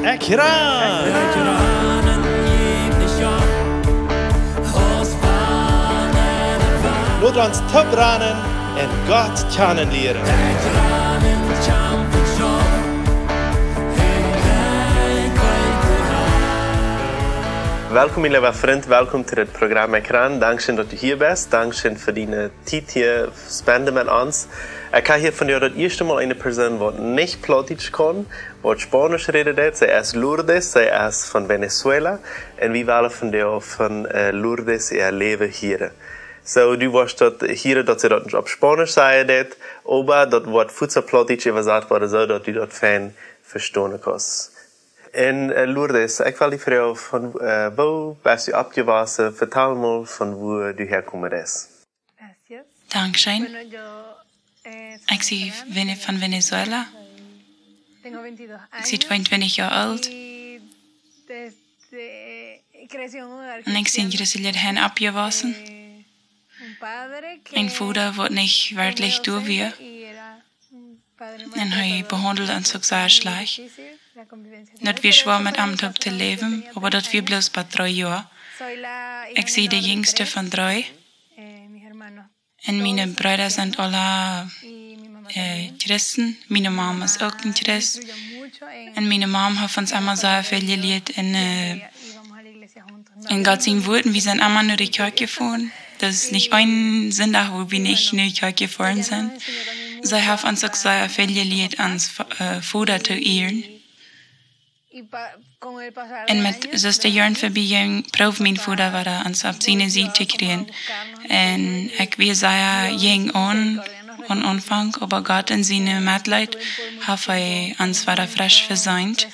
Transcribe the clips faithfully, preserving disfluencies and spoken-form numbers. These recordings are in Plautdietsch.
Ekj ran! Lot ons toop ranen un Gott kjanen lieren. Welkom, mien leewa Frint, welkom to dit Programm Ekran. Dankscheen, daut du hia best. Dankscheen fa diene Tiet hia spenden met ons. Ekj hab hia vondoag daut ieeschte Mol eene Persoon, waut nich Plautdietsch kaun, waut Spaunisch räden deit. See es Lourdes, see es von Venezuela. Un wie wellen vondoag von, äh, Lourdes äa Läwen hieren. Soo, du woascht daut hieren, daut see daut nich opp Spaunisch sajen deit, oba daut woat fuaz opp Plautdietsch äwasat woaren, soo daut du daut fein vestonen kaust. Un, äh, Lourdes, ekj well die froagen, von, äh, wua best du oppjewossen? Vetal mol von wua du häakomen best. Dankscheen. Ekj sie Vene-, von Venezuela. Ekj sie tweeuntwintich Joa oolt. Un ekj sie en Christelje Heim oppjewossen. Een Voda, waut nich werkjlich doa wia. Un hee behaundeld ons uk sea schlajcht. Daut wia schwoa met am toop to läwen, oba daut wia bloos bie dree Joa. Ekj sie de jinjste von dree. Un miene Breeda sent aula, äh, Christen. Miene Mama es uk een Christ. Un miene Mama haft ons emma sea väl jelieet un, äh, en Gott sien Wort, un wie sent emma no de Kjoakj jefoaren. Daut es nich een Sindach, wua wie nich no de Kjoakj jefoaren sent. See haft ons uk sea väl jelieet, ons Vo-, äh, Voda to ieren. Un met soo aus de Joaren verbie jinjen, proowd mien Voda wada ons opp siene Sied to kjrieen. Un ekj wia sea jinj aun, aum Aunfank, oba Gott en sien Metleet haft hee ons wada fresch vesient.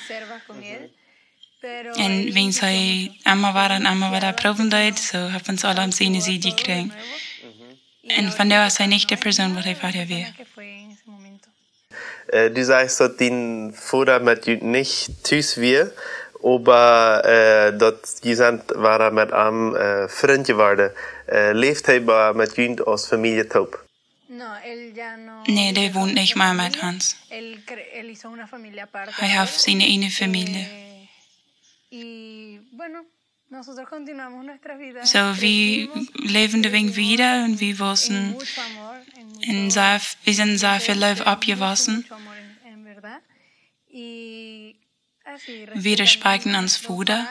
Un wiels hee emma wada un emma wada proowen deed, soo haft ons aula opp siene Sied jekjräajen. Un vondoag es hee nich de Persoon, waut hee verhäa wia. Äh, du sajchst, daut dien Voda met junt nich tus wia, oba, äh, daut jie sent wada met am, äh, Frint jeworden. Äh, läft hee oba met junt aus Famielje toop? Nä, dee wont nich mea met ons. Hee haft siene eejne Famielje. Soo, wie läwen de Wäaj wieda un wie wausen en sea, wie sent sea väl Leew oppjewossen. Wie respekten ons Voda.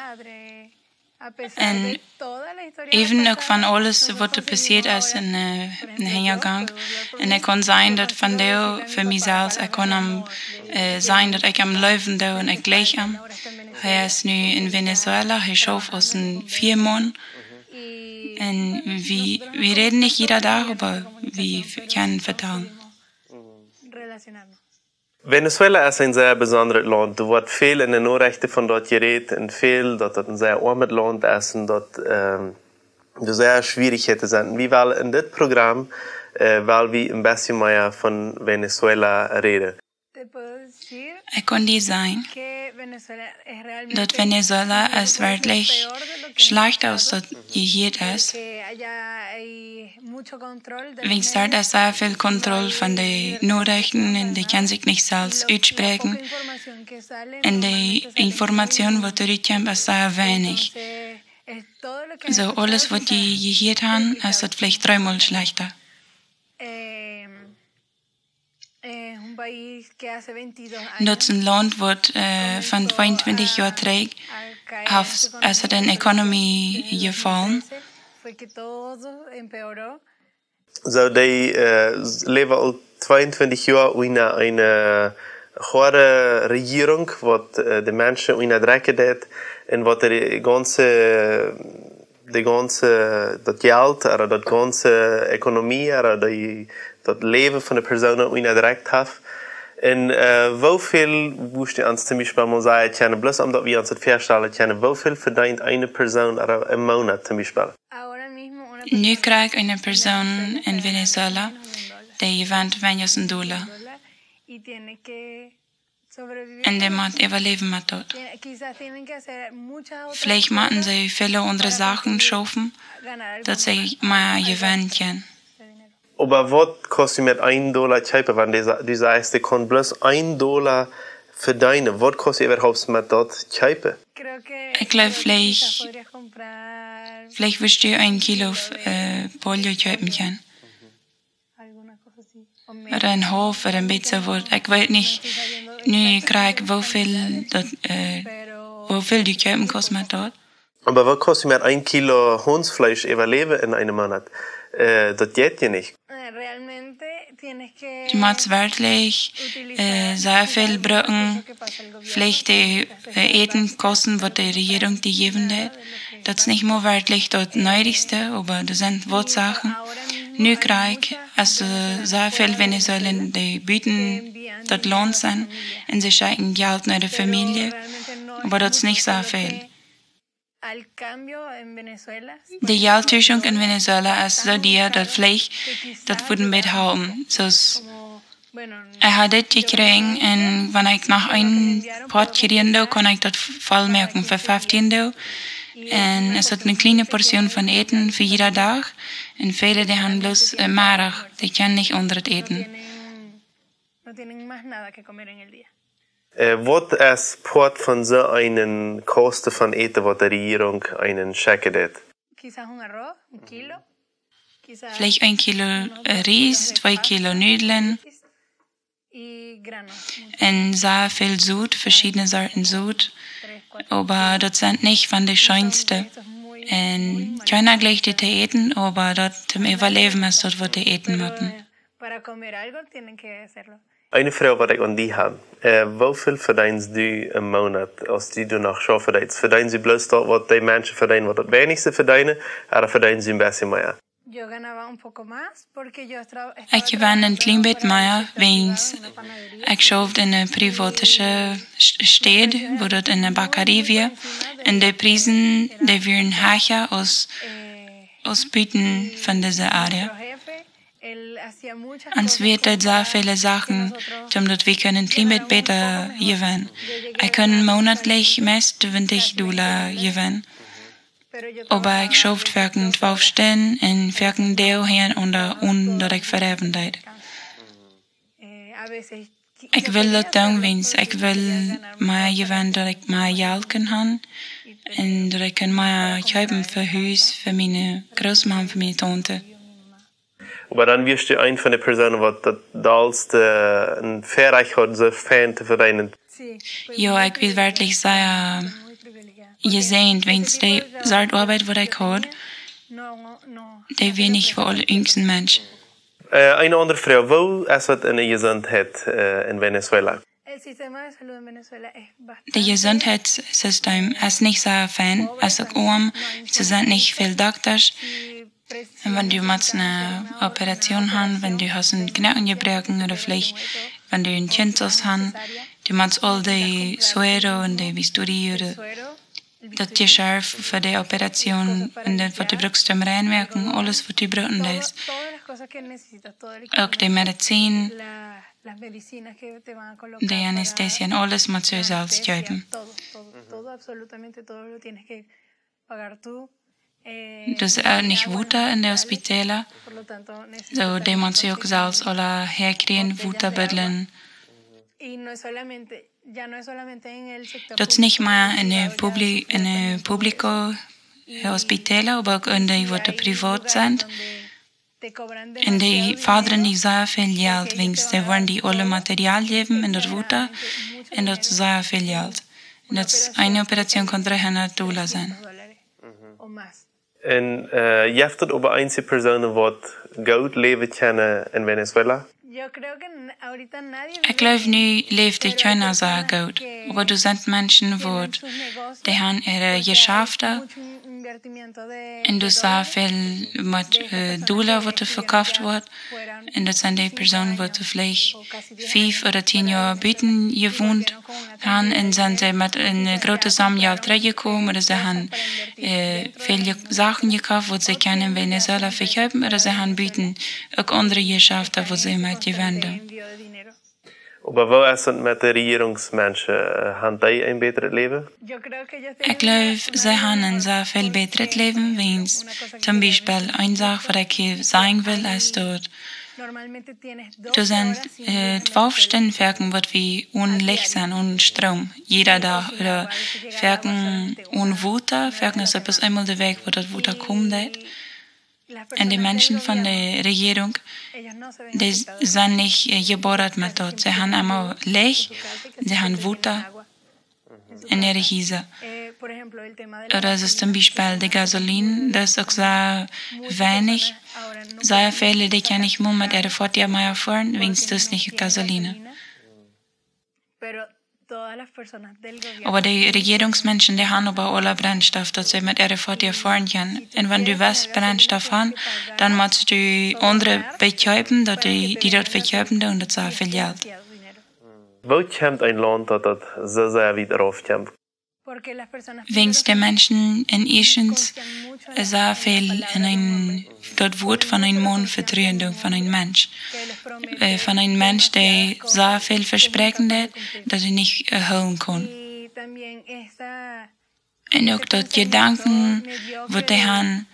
Un äwen uk von aules, waut doa passieet es en, äh, en Hinjagank. Un ekj kaun sajen, daut vondoag fa mie selfst, ekj kaun am, äh, sajen, daut ekj am leewen doo un ekj jleich am. Hee es nu en Venezuela, hee schauft aus een Fiamaun. Un wie, wie räden nich jieda Dach, oba wie kjennen vetalen. Venezuela es een sea besondret Launt. Doa woat väl en de Norechten von doa jerät un väl, daut daut een sea oamet Launt es un daut, ähm, doa sea Schwierichkjeiten sent. Wie wellen en dit Programm, äh, well wie een bät mea von Venezuela räden. Ekj kaun die sajen, daut Venezuela es werkjlich schlajchta aus daut jehieet es. Wiels doa es sea väl Kontroll von de Norechten un dee kjennen sikj nich selfst utspräakjen. Un de Information, waut doa rutkjemt, es sea weinich. Soo, aules, waut jie jehieet haben, es daut veleicht dreemol schlajchta. Daut es een Launt, waut, äh, von tweeuntwintich Joa trigj haft, es et en Ekonomie jefollen. Soo, dee, äh, läwen aul tweeuntwintich Joa unja eene, äh, hoade Rejierunk, waut, äh, de Menschen unjadrekjen deit un waut de gaunze de gaunze, daut Jelt, ooda daut gaunze Ekonomie, ooda dee, daut Läwen von de Persoonen unjadrekjt haft. Un, äh, woo väl, woo steen ons toom Biespel mol sajen kjennen, bloos om daut wie ons daut väastalen kjennen, woo väl vedeent eene Persoon ooda em Moonat toom Biespel? Nu kjricht eene Persoon en Venezuela, dee jewent weinja aus een Dolla. Un dee mott äwaläwen met daut. Veleicht motten see väle aundre Sachen schaufen, daut see mea jewennen kjennen. Oba waut kaust du met een Dolla kjeepen, wan du sa-, du sajchst, dee kaun bloos een Dolla vedeenen? Waut kaust du äwahaupt met daut kjeepen? Ekj jleew, veleicht, veleicht wurscht du een Kilo äh, Pollo kjeepen kjennen. Ooda een haulf ooda een bät soo waut. Ekj weet nich, nu kjrie ekj woo väl daut, äh, woo väl du kjeepen kaust met daut. Oba woo kaust du met een Kilo Hundsfleesch äwaläwen en eenen Moonat? Äh, daut jeit je nich. Du motst werkjlich äh, sea väl brucken, veleicht de äh, Äten kosten, waut de Rejierunk die jäwen deit. Daut es nich mol werkjlich daut needichste, oba doa sent waut Sachen. Nu kjrie ekj, aus äh, sea väl Venezuela, dee buten daut Launt sent, un see schekjen Jelt no de Famielje, oba daut es nich sea väl. De Jelttuschunk en Venezuela es soo dia, daut veleicht daut wudd een bät halpen. Soo aus ekj haud dit jekjräajen un wan ekj noch een Poat kjrieen doo, kunn ekj daut voll moaken fa feftieen Doag. Un es daut eene kjliene Portion von Äten fa jieda Dach. Un väle, dee han bloos äh, Meddach, dee kjennen nich aundret äten. Äh, waut es Poat von soo eenen Kosten von Äten, waut de Rejierunk eenen schekjen deit? Veleicht een Kilo äh, Ries, twee Kilo Nudlen un sea väl Sot, veschiedne Sorten Sot. Oba daut sent nich von de scheenste. Un kjeena jleicht dee to äten, oba daut toom Äwaläwen es daut, waut dee äten motten. Eene Froag, waut ekj aun die hab. Äh, woo väl vedeenst du em Moonat, aus du doa noch schaufen deist? Vedeenst du bloos daut, waut dee Menschen vedeenen, waut daut weinichste vedeenen, ooda vedeenst du een bät mea? Ekj jewenn een kjlien bät mea, wiels ekj schauft en eene private Städ, woo daut eene Bäckerei wia. Un de Priesen, dee wieren hecha aus, aus buten von dise Area. Ons wia daut sea väle Sachen, toom daut wie kunnen een kjlien bät bäta jewennen. Ekj kunn moonatlich meist twintich Dolla jewennen. Oba ekj schauft foaken twalf Stunden un foaken Doag hinjarenaunda, onen daut ekj vereawen deed. Ekj well daut doonen, wiels ekj well mea jewennen, daut ekj mea Jelt kaun han un daut ekj kaun mea kjeepen fa Hus, fa miene Grootmam, fa miene Taunte. Oba dan wia du eent von de Persoonen, waut daut dollste een Väarajcht haud, soo väl to vedeenen. Jo, ekj wia werkjlich sea jesäajent, wiels dee Sort Oabeit, waut ekj haud, dee wia nich fa aule, jieda Mensch. Äh, eene aundre Froag, woo es daut en de Jesuntheit äh, en Venezuela? De Jesuntheitssystem es nich sea fein, es uk oam, see sent nich väl Doktasch. Un wan du motst eene Operation han, wan du hast een Knoaken jebroaken ooda veleicht wan du een Kjint sust han, du motst aul de suero un de bisturí ooda daut Jeschirr fa de Operation un daut, waut du brukst toom reinmoaken, aules, waut du brucken deist. Uk de Medizin, de Anästhesie un aules motst du selfst kjeepen. Daut es uk nich Wota en de Hospitalen. Soo, dee motst du uk selfst aula häakjrieen, Wota buddlen. Daut es nich mea en de publi-, en de publico äh, Hospitalen, oba uk en dee, waut privat sent. Un dee fodren die sea väl Jelt, wiels dee woaren die aule Material jäwen un daut Wota. Un daut es sea väl Jelt. Un daut es, eene Operation kaun dreehundat Dolla sennen. Un äh, jeft daut oba eensje Persoonen, waut goot läwen kjennen en Venezuela? Ekj jleew, nu läft kjeena sea goot. Oba doa sent Menschen, waut dee han äare Jeschafta un doa sea väl met äh, Dolla, waut doa vekoft woat. Un daut sent dee Persoonen, waut doa veleicht fief ooda tieen Joa buten jewont han un sent see met eene groote Som Jelt trigjjekomen, ooda see han äh, väl je-, Sachen jekoft, waut see kjennen en Venezuela vekjeepen, ooda see han buten uk aundre Jeschafta, waut see met jewennen. Oba woo es daut met de Rejierungsmenschen? Äh, han dee een bätret Läwen? Ekj jleew, see han een sea väl bätret Läwen, wiels toom Biespel eene Sach, waut ekj hia sajen well, es daut Doa sent äh, twalf Stunden foaken, waut wie onen Licht sent, onen Stroom, jieda Dach. Ooda foaken onen Wota, foaken es daut bloos eemol de Wäakj, waut daut Wota komen deit. Un de Menschen von de Rejierunk, dee sent nich äh, jebodat met daut. See han emma Licht, see han Wota en äare Hiesa. Ooda daut es toom Biespel de Gasolin, daut es uk sea weinich. Sea väle, dee kjennen nich mol met äare Foatieja mea foaren, wiels daut es nich Gasolin. Oba de Rejierungsmenschen, dee han oba aule Brennstoff, daut see met äare Foatieja foaren kjennen. Un wan du west Brennstoff han, dan motst du aundre bekjeepen, daut dee, dee daut vekjeepen doonen, daut es sea väl Jelt. Woo kjemt een Launt, daut daut soo sea wiet rauf kjemt? Wiels de Menschen en ieeschtens sea väl en een, daut Wuat von een Maun vetruen doonen, von een Mensch. Äh, von een Mensch, dee sea väl vespräakjen deit, daut hee nich äh, hoolen kaun. Un uk daut Jedanken, waut dee han,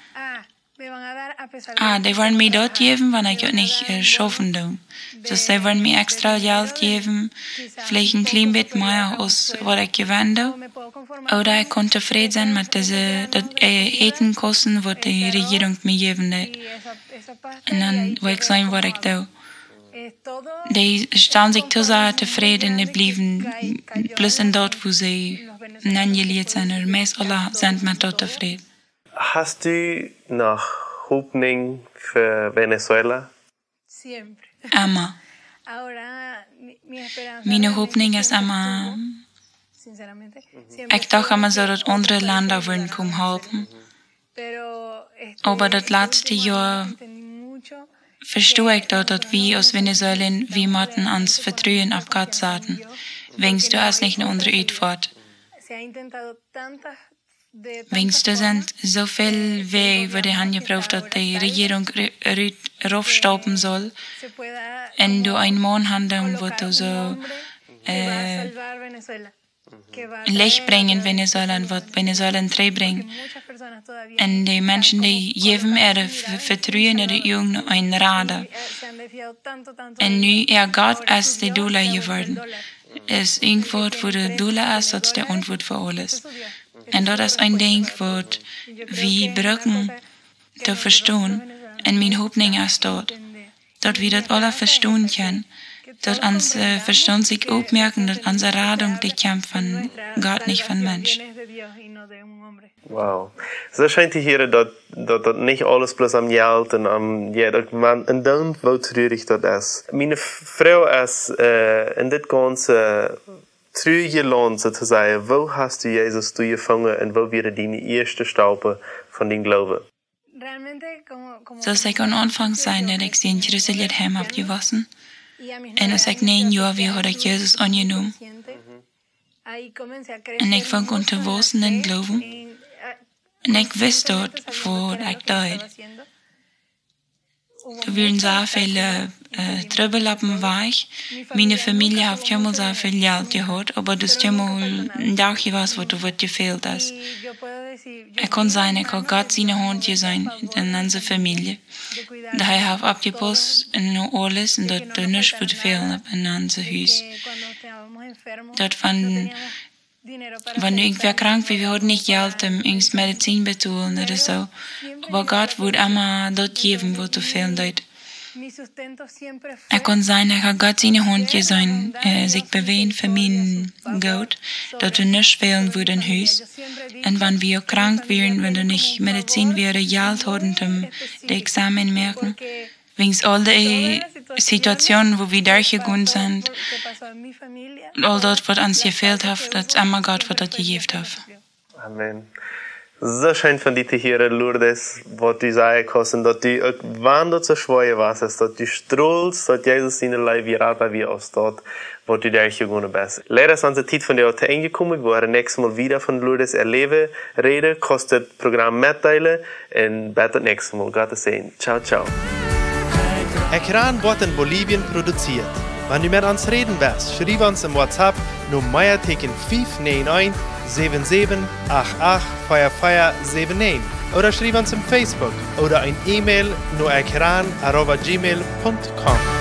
ah, dee woaren mie daut jäwen, wan ekj daut nich äh, schaufen doo. Soo, dee woaren mie extra Jelt jäwen, veleicht een kjlien bät mea aus waut ekj jewennt doo. Ooda ekj kaun tofräd sennen met dise, daut äh, Äten kosten, waut de Rejierunk mie jäwen deit. Un dan woa ekj seenen, waut ekj doo. Dee stalen sikj too sea tofräd un dee bliewen bloos en daut, woo see nenjelieet sent, un meist aule sent met daut tofräd. Hast du noch Hoffnung für Venezuela? Emma. Miene Hopninj es emma, ekj docht emma soo, daut aundre Lenda wudden komen halpen. Oba daut latste Joa vesto ekj daut, daut wie aus Venezuela, wie motten ons Vetruen opp Gott saten. Wiels doa es nich ne aundre Utfoat. Wiels doa sent soo väl Wäaj, woo dee han jeprooft, daut de Rejierunk ru-, rut-, raufstaupen saul. Un doa een Maun han doonen, waut doa soo äh, Licht brinjen, Venezuela, un waut Venezuela trigj brinjen. Un de Menschen, dee jäwen äa Ve-, Vetruen äa Uagen no een Rada. Un nu äa Gott es de Dolla jeworden. Es irjentwaut, wua de Dolla es, daut es de Auntwuat fa aules. Un daut es een Dinkj, waut wie brucken to vestonen. Un miene Hopninj es daut, daut wie daut aula vestonen kjennen, daut ons äh, Vestaunt sikj opmoaken, daut onse Radunk, dee kjemt von Gott, nich von Mensch. Wow. Soo scheen to hieren, daut, daut, daut nich aules bloos om Jelt un om, jo, daut, wan, un dan, woo truarich daut es. Miene F-, Froag es, äh, en dit gaunze trurje Launt, soo to sajen, woo hast du Jesus doa jefungen un woo wieren diene ieeschte Staupen von dien Gloowen? Soo aus ekj aum Aunfank säd, daut ekj sie en christeljet Heim oppjewossen. Un aus ekj näajen Joa wia, haud ekj Jesus aunjenomen. Un ekj funk aun to wausen em Gloowen. Un ekj wist daut, waut ekj deed. Doa wieren sea väle äh, Trubbel opp dän Wajch. Miene Famielje haft kjeenmol sea väl Jelt jehaut, oba daut es kjeenmol een Dach jewast, waut doa waut jefält es. Ekj kaun sajen, ekj hab Gott siene Haunt jeseenen en onse Famielje. Daut hee haft oppjepaust en aules un daut doa nuscht wudd fälen opp en onse Hus. Daut wan, wan irjentwäa krank wia, wie hauden nich Jelt om irjent Medizin betolen ooda soo. Oba Gott wudd emma daut jäwen, waut doa fälen deed. Ekj kaun sajen, ekj hab Gott siene Haunt jeseenen, äh, sikj bewäajen fa mien Goot, daut doa nuscht fälen wudd em Hus. Un wan wie uk krank wieren, wan doa nich Medizin wia, Jelt hauden, om de Examen moaken. Wiels aul dee Situationen, woo wie derchjegonen sent, aul daut, waut ons jefält haft, daut es emma Gott, waut daut jejäft haft. Amen. Soo scheen von die to hieren, Lourdes, waut du sajen kaust, un daut du uk, wan daut soo schwoa wia, es daut du stroolst, daut Jesus siene Leew wia jrata wia aus daut, waut du derchjegonen best. Leider es onse Tiet vondoag to Enj jekomen. Wie woaren näakjstet Mol wieda von Lourdes äa Läwen räden. Kaust daut Programm metdeelen un bat daut näakjste Mol. Gott säajen. Ciao, ciao. Ekjran woat en Bolivien produzieet. Wan du met ons räden west, schriew ons em WhatsApp no Meateken fief näajen eent, säwen säwen acht acht, vea vea säwen näajen. ooda schriew ons em Facebook ooda een E-Mail no ekjran arroba gmail punkt com.